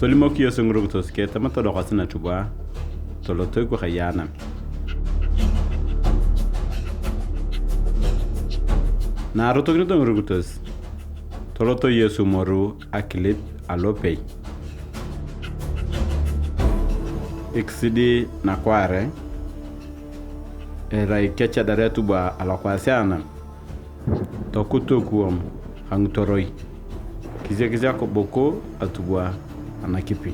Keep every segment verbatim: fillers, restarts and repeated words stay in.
Tolimok Yesu ngirukitos keng tama todokasi natubwa, toloto ekwakaye anam. Na arotokinito ngirukitos, toloto Yesu moru akilip alopei. Ikisidi nakwaare, erai kechadar atubwa alokwaas anam. Tokut ekuwam ka ngitoroi, kisiakisiak bobo atubwa anakipi.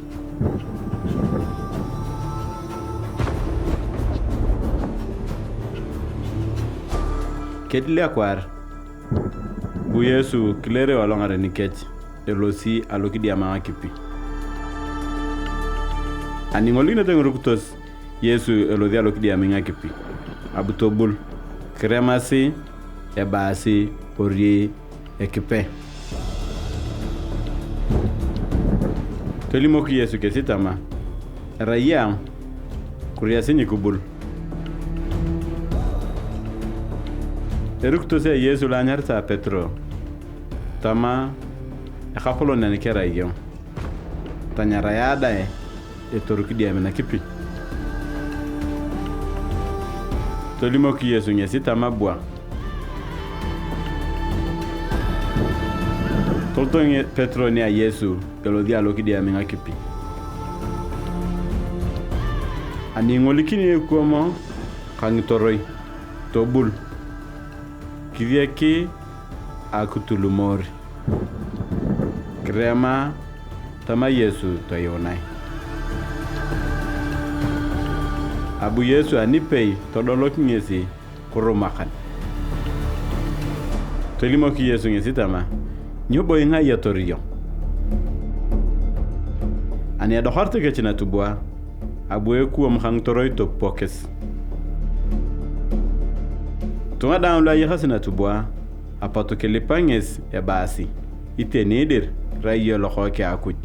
Kedil akwaar, bu Yesu kilereu alongaren kech, elosi alokidiama ngakipi. Ani ingolikinete ngirukitos, Yesu elosi alokidiami ngakipi, abu tobul, kiremasi, ebaasi, kori ekipe. Tolimok Yesu kesi tama, "Erai a, kuriasi nyikibul." Erukitos a Yesu lo anyaritae Petero tama, "Ekapolon, ani kerai iyong, tanyarae dae etoru kidiami nakipi." Tolimok Yesu ngesi tama, "Bua." Tolot Petero nia Yesu elosi alokidiami ngakipi. Ani ingolikini ekuwam ka ngitoroi, tobul, kisiaki akitulumor. Kirema tama Yesu toyuunae. Abu Yesu anipei todolok ngesi kirumakan. Tolimok Yesu ngesi tama, "Nyo bo ingayator iyong?" Ani edokarete kech natubwa, abu ekuwam ka ngitoroi topupokis. Ngitunga daang lu ayakasi natubwa, apot kilipa ngesi ebaasi, "Iteni dir, irai iyong Lokookeng a Akuj."